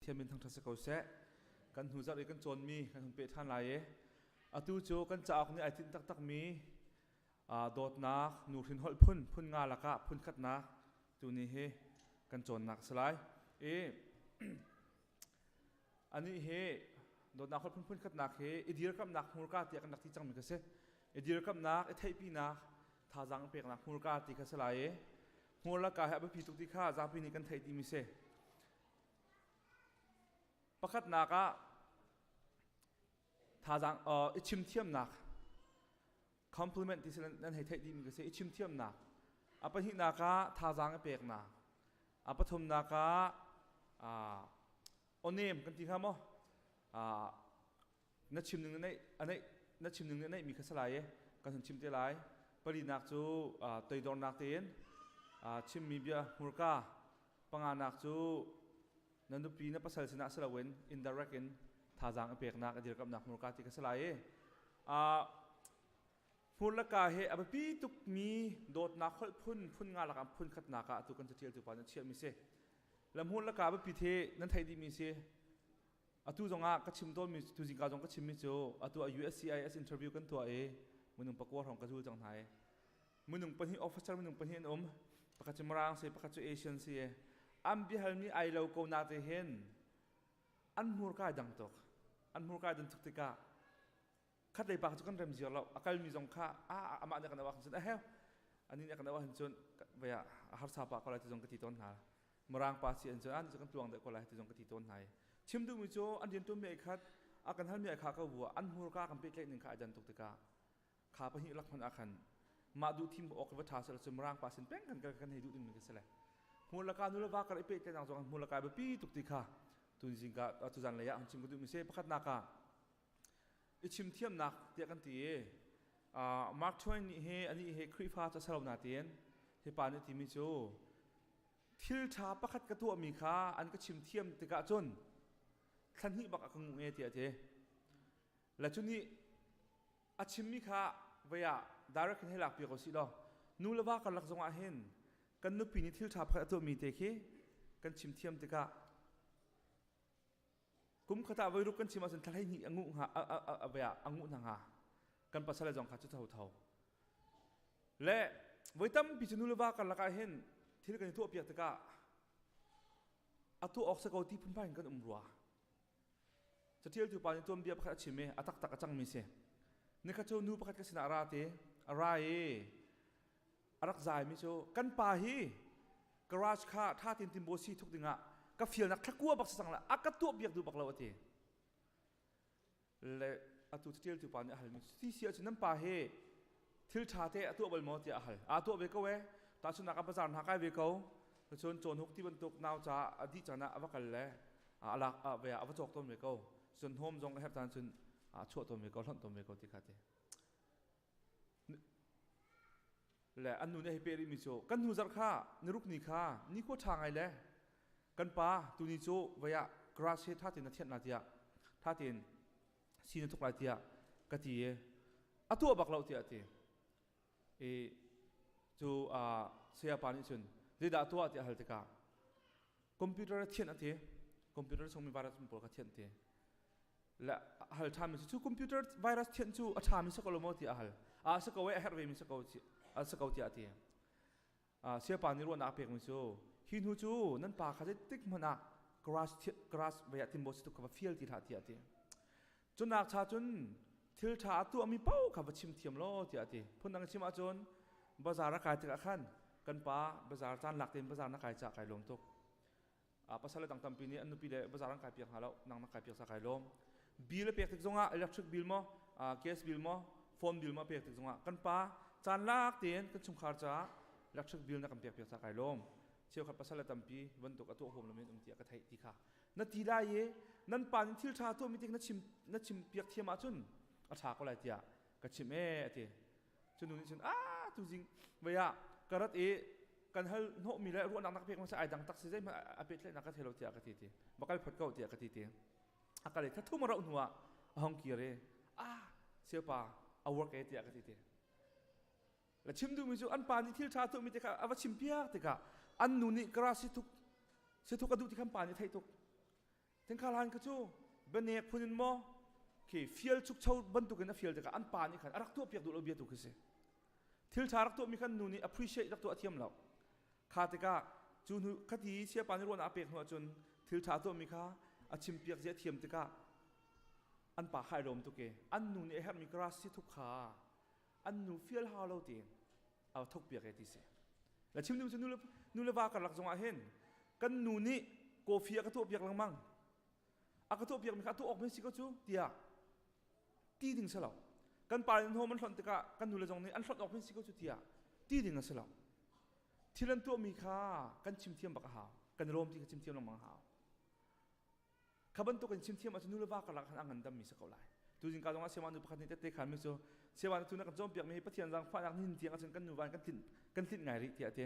Pathian min thangṭhat si ko seh. Kan hnu zarh i kan cawnmi kan hun peh ṭhan lai i atu cu kan cauk nih ai tinh taktakmi dawtnak nuhrin holh phun phun nga lakah phun khatnak tuni hi kan cawnnak a si lai. I anih hi dawtnak holh phun phun khatnak hi i dirkamhnak hmurka tiah kan rak ti cangmi kha si. I dirkamhnak, i theihpinak, thazaang peknak hmurka ti kha si lai i hmur laka hi a biapi tuk ti kha zapi nih kan theih timi si. Pakhatnak ah thazaang i chimthiamnak compliment ti si nan hei theih dihmi ka si i chimthiamnak. A pahnihnak ah thazaang i peknak. A pathumnak ah awnem kan ti hnga maw? Na chim ning na neih na chim ning na neihmi kha si lai i kan hun chim te lai. Palinak cu toidornak tein chimmi bia hmurka. Panganak cu na nupi na pasal sinah si loin indirect in thazaang i peknak a dirkamhnak hmurka ti kha si lai i hmur le ka hi a biapi tukmi dawtnak holh phun phun nga lakah phun khatnak ah atu kan caṭialtu pa nih a chiahmi si. Le hmur le ka biapi the nan theih dihmi si. Atu zongah ka chim tawnmi tu zingka zong ka chimmi cu atu a USCIS interview kan tuah i minung pakua hrawng ka zul cang hna i minung pahnih officer minung pahnih an um pakhat cu Mirang si pakhat cu Asian si an biahalmi ai lo ko na te hin an hmurka ai dang tuk an hmurka ai dan tuk tikah khatlei pa cu kan rem ziar lo a kalmi zong kha a amah nih kan awah cun a heu ani nih kan awah cun vaya a harsa pa ko lai ti zong ka ti tawn hna Mirang pa si an cun an cu kan tluang deuh ko lai ti zong ka ti tawn hna i chim duhmi cu an rian ṭuanmi ai khat a kan halmi ai kha ko bu an hmurka kan pehtlaih ning kha ai dan tuk tikah kha pahnih lak hmanh ah khan mah duh thim awk va ṭha seh cu Mirang pa sin peng kan kan hei duh dingmi ka si le hmur laka nu le va kar i pehtlaihnak zong hmur laka biapi tuk ti kha tun zingka tuzan lei ah chim ka duhmi si pakhatnak ah i chim thiamnak tiah kan ti i Mark Twain nih hi anih hi Khrihfa cu a si lo nain hi pa nih timi cu thil ṭha pakhat ka tuahmi kha an ka chim thiam tikah cun thla hnih bak a ka nguh e tiah a ti. Le cu nih a chimmi kha vei ah direct in hei lak piak u sih law nu le va karlak zongah hin kan nupi nih thil ṭha pakhat a tuahmi te khi kan chim thiam tikah kum khat ah voiruk kan chim ahcun thla hleihnih a nguh hnga a vei ah a nguh hna hnga kan pasal zong kha cu tho tho le voi tampi cu nu le va karlak ah hin thil kan i tuah piak tikah a tuah awk si ko ti phunphai in kan um rua Catialtu pa nih tuanbia pakhat a chim i a taktak a cangmi si. Nikhat cu nu pakhat ka sinah a ra te, a ra i a rak zaimi cu kan pa hi garage kha ṭha tein timbaw si thuk dingah ka fialnak thlakua bak si cang la a ka tuah biak duh bak lo a ti. Le atu catialtu pa nih a halmi ti si ahcun nan pa hi thil ṭha te a tuah bal maw tiah a hal. Aa tuah ve ko e. Tahchunhnak ah bazar hna kai ve ko. Cun cawnhuk ti bantuk nau ca a dih caan ah a va kal le a lak a ve a va cawk tawn ve ko. Cun hnawm zong a herh caan cun a chuah tawn ve ko, hlonh tawn ve ko ti kha ti. Le an nu nih hei peh rihmi cu kan hnu zarh kha niruk ni kha nikhua ṭha ngai le kan pa tuni cu vei ah grass he ṭha tein na thianh la tiah ṭha tein si na thuk lai tiah ka ti i a tuah bak lo tiah a ti. I cu saya pa nih cun zeidah a tuah tiah a hal tikah computer a thianh a ti. Computer chungmi virus pawl kha thianh ti. Le a hal ṭhanmi cu cu computer virus thianh cu a ṭhami si ko lo maw tiah a hal. A si ko e a herh vemi si ko a si ko tiah a ti. Siapa nih ruahnak a pekmi cu hi hnu cu nan pa kha zeitik hmanh ah garage garage vei ah timbaw si tuk kha va fial ti hlah tiah a ti. Cunak cha cun thil ṭha a tuahmi paoh kha va chim thiam law tiah a ti. Phundang chim ahcun bazar a kai tikah khan kan pa bazar caan lak tein bazar na kai caah kai lawm tuk. Pasal le dang tampi nih an nupi le bazar an kai piak hna lo, nang na kai piak ca kai lawm. Bill a pek tik zongah electric bill maw, gas bill maw, phone bill maw pek tik zongah kan pa caan lak tein kan chungkhar caah electric bill na kan pek piak ca kai lawm. Cheukhat pasal le tampi bantuk a tuah huam lomi an um tiah ka theih ti kha na ti lai i nan pa nih thil ṭha tuahmi tik na chim na chim piak thiam ahcun a ṭha ko lai tiah ka chim ee a ti. Cu nu nih cun a tuzing vei ah ka rat i kan hal hnawhmi le ruahnak nak pek hmasa ai dang tak si zeihmanh a pehtlaihnak ka thei lo tiah ka ti ti va kal phot ko tiah ka ti ti a kal i thla thum a rauh hnu ah a hong kir i ah siapa a work e tiah ka ti ti le chim duhmi cu an pa nih thil ṭha tuahmi te kha a va chim piak tikah an nu nih kara si thuk si thuk a duh ti khan pa nih theih tuk. Thingkha hlan kha cu bianek phun in maw khi fial chukcho bantukin a fial tikah an pa nih khan a rak tuahpiak duh lo bia tu khi si. Thil ṭha rak tuahmi khan nu nih appreciate rak tuah a thiam lo. Kha tikah cu hnu khati siapa nih ruahnak a pek hnu ahcun thil ṭha tuahmi kha a chimpiak zia a thiam tikah an pa kha ai lawm tuk i an nu nih a herhmi grass si thuk kha an nu fial hau lo tiin a thukpiak e ti si. La chim ding cu nu le va karlak zongah hin kan nu nih coffee a ka tuahpiak lengmang. A ka tuahpiakmi kha a tuah awk men si ko cu tiah ti ding si lo. Kan pa nih hnawm an hlonh tikah kan nu le zong nih an hlonh awk men si ko cu tiah ti ding a si lo. Thil an tuahmi kha kan chim thiam bak a hau. Kan i lawm ti kha chim thiam lengmang a hau. Kha bantuk in chim thiam ahcun nu le va karlak khan a ngandammi si ko lai. Tuzing ka zongah siama nu pakhat nih tette khanmi cu siama tu na kan cawnpiakmi hi Pathian zaangfahnak nihin tiang ahcun kan nu van kan tlinh kan tlinh ngai rih tiah a ti.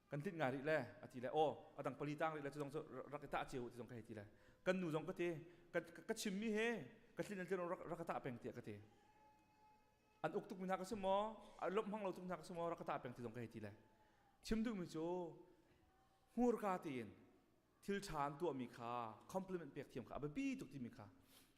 Kan tlinh ngai rih le a ti le aw a dang pali tang rih le cu zong cu rak i tah cio ti zong ka hei ti le kan nu zong ka ti ka ka chimmi he ka tlinh an tlinh rak rak ka tah peng tiah ka ti. An uk tukmi hna ka si maw a lawmh hmang lo tuk hna ka si maw rak ka tah peng ti zong ka hei ti le chim duhmi cu hmurka tiin thil ṭha an tuahmi kha compliment pek thiam kha a biapi tuk timi kha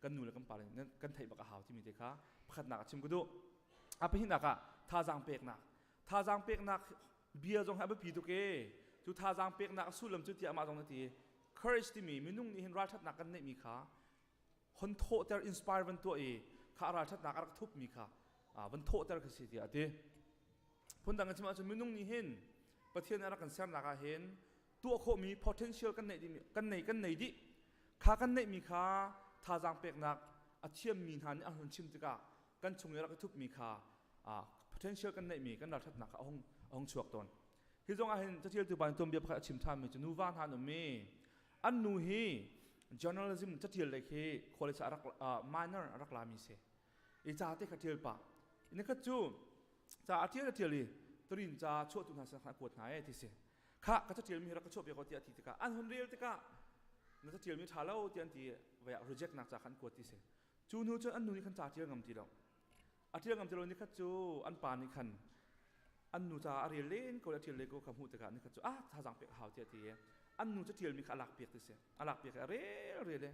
kan nu le kan pa le kan theih bak a hau timi te kha pakhatnak a chim ka duh. A pahnihnak ah thazaang peknak. Thazaang peknak bia zong hi a biapi tuk e. Cu thazaang peknak a sullam cu tiah amah zong na ti. Courage timi minung nih hin ralṭhatnak kan neihmi kha hon thawhter inspire van tuah i kha ralṭhatnak a rak thupmi kha van thawhter kha si tiah a ti. Phundang in chim ahcun minung nih hin Pathian nih a rak kan sernak ah hin tuah khawhmi potential kan neih dih kan nei kan nei dih kha kan neihmi kha thazaang peknak a thiammi hna nih an hun chim tikah kan chung i rak i thupmi kha potential kan neihmi kan ralṭhatnak kha a hung a hung chuak tawn. Hi zong ah hin caṭialtu pa nih tuanbia pakhat a chim ṭhanmi cu nuva hna an um i an nu hi journalism caṭial lei khi college ah rak minor a rak lami si i ca te kha ṭial pah nikhat cu ca a ṭial a ṭial i tarin ca chuahtu hna sin khan a kuat hna e ti si kha ka caṭialmi hi rak ka chuahpiak ko tiah a ti tikah an hun rel tikah na caṭialmi ṭha lo tiah an ti vai ah reject nak ca kha an kuat ti si cu hnu cun an nu nih khan ca ṭial ngam ti lo a ṭial ngam ti lo nikhat cu an pa nih khan an nu ca a rel len ko le a ṭial len ko kha hmuh tikah nikhat cu ah thazaang pek a hau tiah a ti i an nu caṭialmi kha a lak piak ti si a lak piak i a rel rel i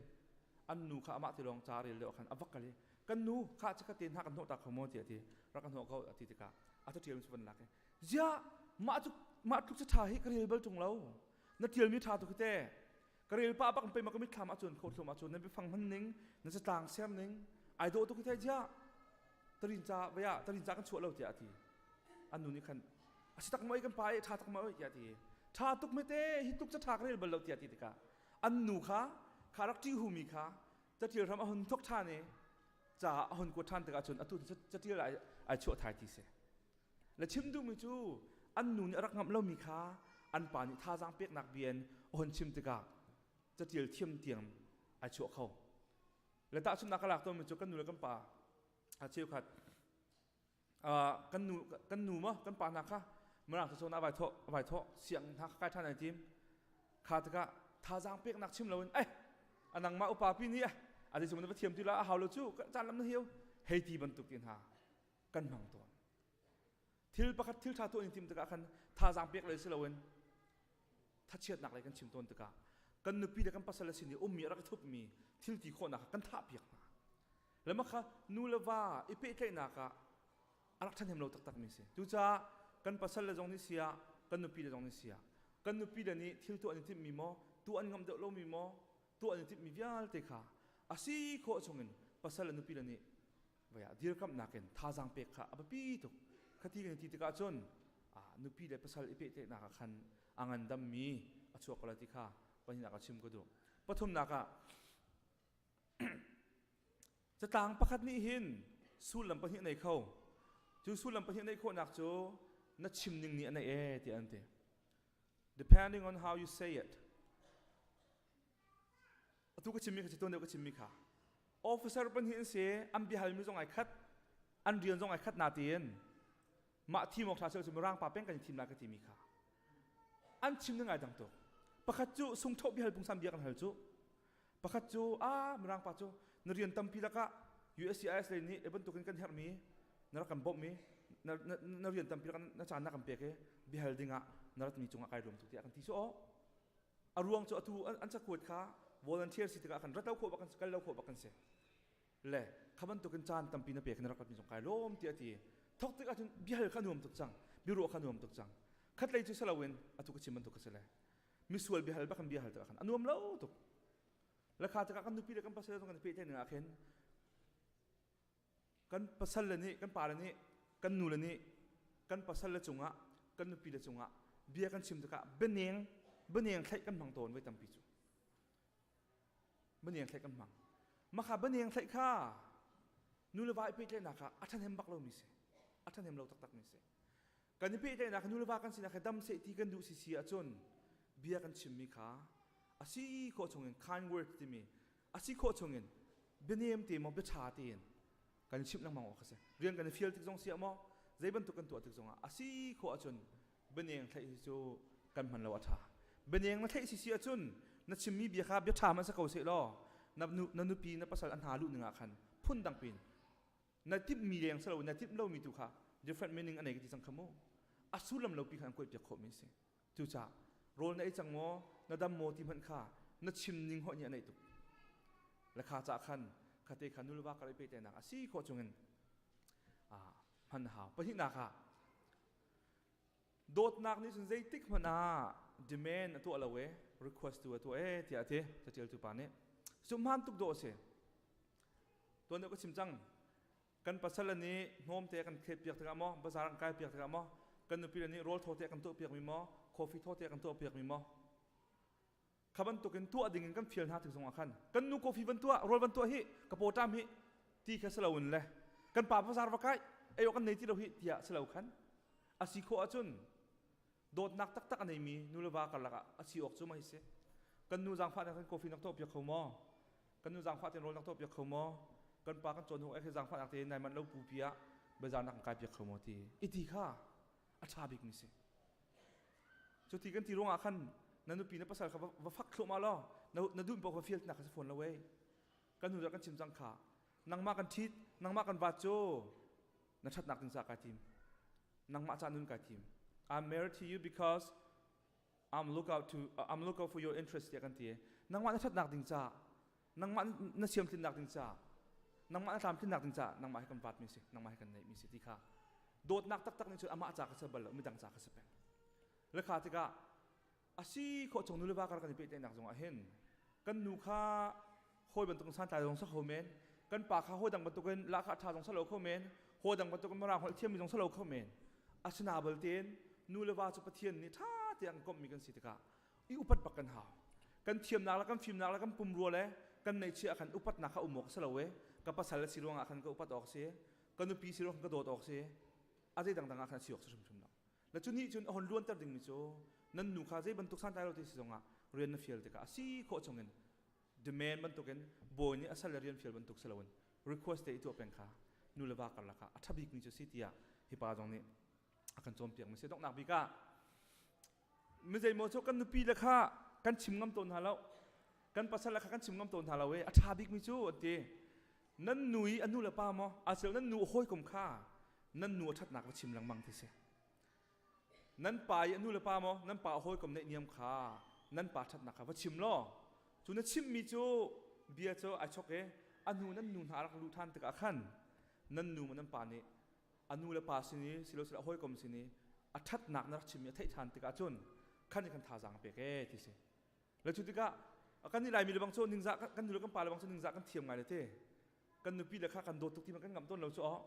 an nu kha amah ti lawng ca rel lio khan a va kal i kan nu kha chikkhat te hna kan hnawh ta kho maw tiah a ti rak ka hnawh ko a ti tikah a caṭial cu van lak i ziah mah cu mah tluk cu ṭha hi ka rel bal ṭung lo na ṭialmi ṭha tuk hi te ka rel pah bak pei ma ka mitthlam ahcun kho thlum ahcun na biafang hman ning na catlang ser ning ai dawh tuk hi te ziah tarin ca vaya tarin ca kan chuah lo tiah a ti an nu nih khan a si tak maw kan pa e ṭha tak maw tiah a ti ṭha tuk me te hi tluk ca ṭha ka rel bal lo tiah a ti tikah an nu kha kha rak ṭih humi kha caṭial hram a hun thok ṭhan i ca a hun kuat ṭhan tikah cun atu caṭial ai ai chuah thai ti si Le chim duhmi cu an nu nih a rak ngamh lomi kha an pa nih thazaang peknak bia in a hun chim tikah catial thiam tiang ai chuah kho. Le tahchunhnak ka lak tawnmi cu kan nu le kan pa a cheukhat kan nu kan nu maw kan pa hna kha mirang cacawn ah vai thawh vai thawh siang hna kha kai ṭhan ai tim kha tikah thazaang peknak chim loin eh a nangmah upa pi nih a ti na va thiam ti la a hau lo cu caan lam na hiu hei ti bantuk ti hna kan hmang tawn. Thil pakhat thil ṭha tuah in tim tikah khan thazaang pek lei si loin thachiatnak lei kan chim tawn tikah kan nupi le kan pasal le sin i ummi a rak i thupmi thil ti khawhnak kha kan thahpiak hna. Le mah kha nu le va i pehtlaihnak ah a rak ṭhahnem lo taktakmi si. Cucaah kan pasal le zong nih siah kan nupi le zong nih siah kan nupi le nih thil tuah an i timhmi maw tuah an ngamh deuh lomi maw tuah an i timhmi vialte kha a si khawh chungin pasal le nupi le nih vai ah dirkamhnak in thazaang pek kha a biapi tuk khati kan ti tikah cun nupi le pasal i pehtlaihnak ah khan a ngandammi a chuak ko lai ti kha pahnihnak ah chim ka duh pathumnak ah catlang pakhat nih hin sullam pahnih nei kho cu sullam pahnih neih khawhnak cu na chim ning nih a neih e tiah an ti depending on how you say it atu ka chimmi kha si tuan deuh ka chimmi kha officer pahnih an si an biahalmi zong ai khat an rian zong ai khat na tiin mah thim awk ṭha seh cu mirang pa peng kan i thim lai ka timi kha an chim ning ai dang tuk pakhat cu sungthoh biahal pungsan bia kan hal cu pakhat cu a mirang pa cu na rian tampi lakah USCIS lei nih bantukin kan herhmi na rak kan bawmh i na, na, na rian tampi na caan na kan pek i biahal dingah na ratmi cungah kai lawm tuk tiah kan ti cu aw A ruang cu atu an cakuat kha Volunteer si tikah khan rat lo khawh bak kan si, kal lo khawh bak kan si. Le kha bantukin caan tampi na pek na rak ratmi zong kai lawm tiah a ti. Thok tik ahcun biahal kha nuam tuk cang, biaruah kha nuam tuk cang. Khatlei cu si loin atu ka chim bantuk ka si le misual biahal bak kan biahal tikah khan a nuam lo tuk. Le kha tikah kan nupi le kan pasal zong kan i pehtlaih ning ah khin kan pasal le nih kan pa le nih kan nu le nih kan pasal le cungah kan nupi le cungah bia kan chim tikah bianeng bianeng thlaih kan hmang tawn voi tampi cu bianeng thlaih kan hmang makha bianeng thlaih kha nu le va i pehtlaihnak ah a ṭhahnem bak lomi si a ṭhahnem lo taktak mi si kan i pehtlaihnak nu le va kan sinak he dam seh ti kan duh si si ahcun bia kan chimmi kha a si khawh chungin kind word timi a si khawh chungin bianem te maw biaṭha tein kan chimh lengmang awk a si rian kan i fial tik zong si ah maw zei bantuk kan tuah tik zongah a si khawh ahcun bianeng thlaih hi cu kan hman lo a ṭha bianeng na thlaih si si ahcun na chimmi bia kha bia ṭha hmanh si ko seh law na, na nupi na pasal a hna luh ning ah khan phun dang pin na timhmi leng si lo na timh lomi tu kha different meaning a nei ka ti cang kha mu a sullam lo pi kha an kuai piak khawh mi a si Cucaah rawl na ei cang maw, na dam maw ti hmanh kha na chim ning hawih nih a neih tuk. Le kha cah khan khate kha nulva kar i pehtlaihnak a si khawh chungin hman hau. Pahnihnak ah dawtnak nih cun zeitik hmanh ah demand a tuah lo e, request tu a tuah e tiah a ti catialtu pa nih. Cu hmaan tuk dawh a si. Tuan deuh ka chim cang. Kan pasal nih hnawmte kan thlet piak tikah maw bazar an kai piak tikah maw kan nupi le nih rawl thaw te kan tuah piak mi maw coffee thaw te kan tuah piak mi maw kha bantukin tuah ding in kan fial hna tik zongah khan kan nu coffee van tuah rawl van tuah hi ka paw ṭam hi ti kha si loin le kan pa bazar va kai ei awk kan nei ti lo hi tiah si lo khan a si khawh ahcun dawtnak taktak a neimi nu le va karlak ah a si awk cu mah hi si kan nu zaangfah kan coffee nak tuah piak kho maw kan nu zaangfah tein rawl nak tuah piak kho maw kan pa kan cawn hnu he zaangfahnak tein nai manh lo pu pi ah bazar nak kan kai piak kho maw ti iti kha a ṭha bik mi si cu ti kan ti ruangah khan na nupi na pasal kha va fak thluahmah law na duh paoh va fial nak kha si fawn lo ei kan nu kan chim cang kha nangmah kan ṭhit nangmah kan vat cu na ṭhatnak ding caah kai tim nangmah ca nun kai tim I'm married to you because I'm look out to I'm look out for your interest tiah kan ti nangmah na ṭhatnak ding caah nangmah na siamtlinnak ding caah nangmah na tlamtlinnak ding caah nangmah he kan vat mi si nangmah he kan neih mi si ti kha dawtnak taktak nih cun amah ca ka si bal lo midang ca ka si peng le kha tikah a si khawh chung nu le va kar kan i pehtlaihnak zong ah hin kan nu kha hawi bantuk santlai zong sa kho men kan pa kha hawi dang bantukin lahkhah ṭha zong sa lo kho men hawi dang bantukin mirang holh thiammi zong sa lo kho men asina baltein nu le va cu Pathian nih ṭha tein an komhmi kan si tikah i upat bak kan hau kan thiamnak le kan fimnak le kan pumrua le kan neihchiah khan upatnak kha um awk si lo e ka pasal a si ruangah khan ka upat awk si ka nupi si ruangah ka dawt awk si a zei dangdang ah khan a si awk si hrimhrim lo le cu nih cun a hon luanter dingmi cu nan nu kha zei bantuk santlai lo ti si zongah rian na fial tikah a si khawh chungin demand bantukin bawi nih a sal le rian fial bantuk si loin request te i tuah peng kha nu le va karlak ah a ṭha bikmi cu si tiah hi pa zong nih a kan cawnpiak mi si donghnak bik ah mi zeimaw cu kan nupi le kha kan chim ngam tawn hna lo kan pasal le kha kan chim ngam tawn hna lo e a ṭha bikmi cu an ti nan nu i a nu le pa maw asilo nan nu hawikom kha nan nu a ṭhatnak va chim lengmang ti si nan pa i a nu le pa maw nan pa hawikom neih kha nan pa ṭhatnak kha va chim law cu na chimmi cu bia cu ai chok i a hnu nan nu hna rak luh ṭhan tikah khan nan nu maw nan pa nih a nu le pa sin i silo silo a hawikom sin i a ṭhatnak na rak chimmi a theih ṭhan tikah cun khan nih khan thazaang a pek ee ti si le cu tikah kan nih Laimi le bang cu ningzah kan nu le kan pa le bang cu ningzah kan thiam ngai le te kan nupi le kha kan dawt tuk ti kan ngamh tawn lo cu oh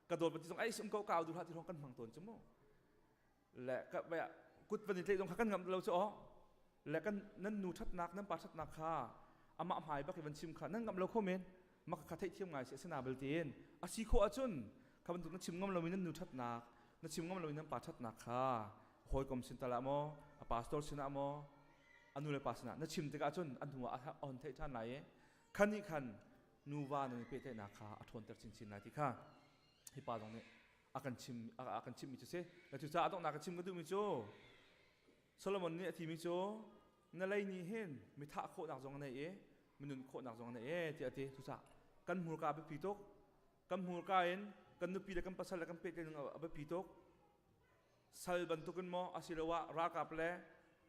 ka dawt ti zong ai sum ko ka du hlah ti kan hmang tawn cu mu le ka kut van i tlaih zong kha kan ngamh lo cu oh le kan nan nu thatnak nan pa thatnak kha amah hmai bak i van chim kha nan ngamh lo kho men maka kha theihthiam ngai si asina bal tiin a si khawh ahcun kha bantuk na chim ngam lomi nan nu thatnak na chim ngam lomi nan pa thatnak kha hawikom sin tal ah maw a pastor sinah maw a nu le pa sinah na chim tikah cun a hnu ah a hon theih ṭhan lai i khan nih khan nuva nan i pehtlaihnak kha a ṭhawnter chinchin lai ti kha hi pa zong nih a kan chim a kan chimmi cu si le cucaah a donghnak ka chim ka duhmi cu Solomon nih a timi cu na lei nih hin mi thah khawhnak zong a nei i minun khawhnak zong a nei e tiah a ti cucaah kan hmurka a biapi tuk kan hmurka in kan nupi le kan pasal le kan pehtlaih a biapi tuk sal bantukin maw asiloah ralkap le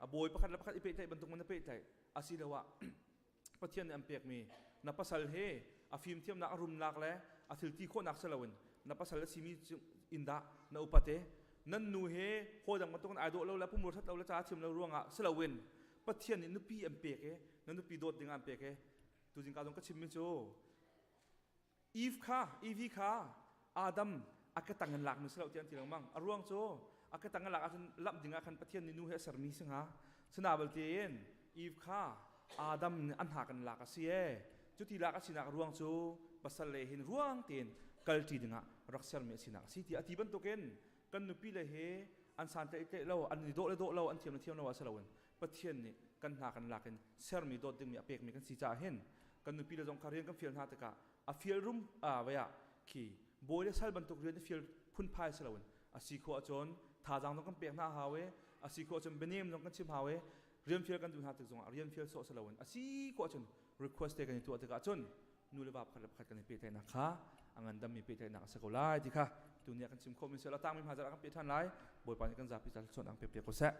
a bawi pakhat le pakhat i pehtlaih bantuk in na pehtlaih asiloah. Pathian nih an pekmi na pasal he a fimthiamnak a rumnak le a thil ti khawhnak si loin na pasal a simi in dah na upat i nan nu he hawi dang bantukin ai dawh lo le pumrua that lo le ca thiam lo ruangah si loin Pathian nih nupi an pek i na nupi dawt ding ah an pek i tuzing ka zong ka chimmi cu Eve kha Eve kha Adam a ka tang in lakmi si lo tiah an ti lengmang. A ruang cu a ka tang in lak ahcun lamh ding ah khan Pathian nih nu he a sermi si hnga. Sina belte in Eve kha Adam nih an hak in lak a si ee. Cuti lak a sinak a ruang cu pasal le hin ruang tein kalṭi dingah rak sermi a sinak a si ti a ti bantukin kan nupi le he an santlaih tlaih lo, an i dawh le dawh lo, an thiam le thiam lo ah si loin Pathian nih kan hna kan lak in sermi dawt dingmi a pekmi kan si caah hin kan nupi le zong kha rian kan fial hna tikah a fial rum a vei ah khi bawi le sal bantuk rian i fial phunphai si loin a si khawh ahcun thazaang zong kan pek hna hau i a si khawh ahcun bianem zong kan chim hau i rian fial kan duh hna tik zongah rian fial sawh si loin a si khawh ahcun request te kan i tuah tikah cun nu le va pakhat le pakhat kan i pehtlaihnak kha a ngandammi pehtlaihnak a si ko lai ti kha tuni ah kan chim khawhmi si lo tangmi hma zarh ah kan peh ṭhan lai. Bawipa nih kan zapi ca thluachuahnak pek piak ko seh.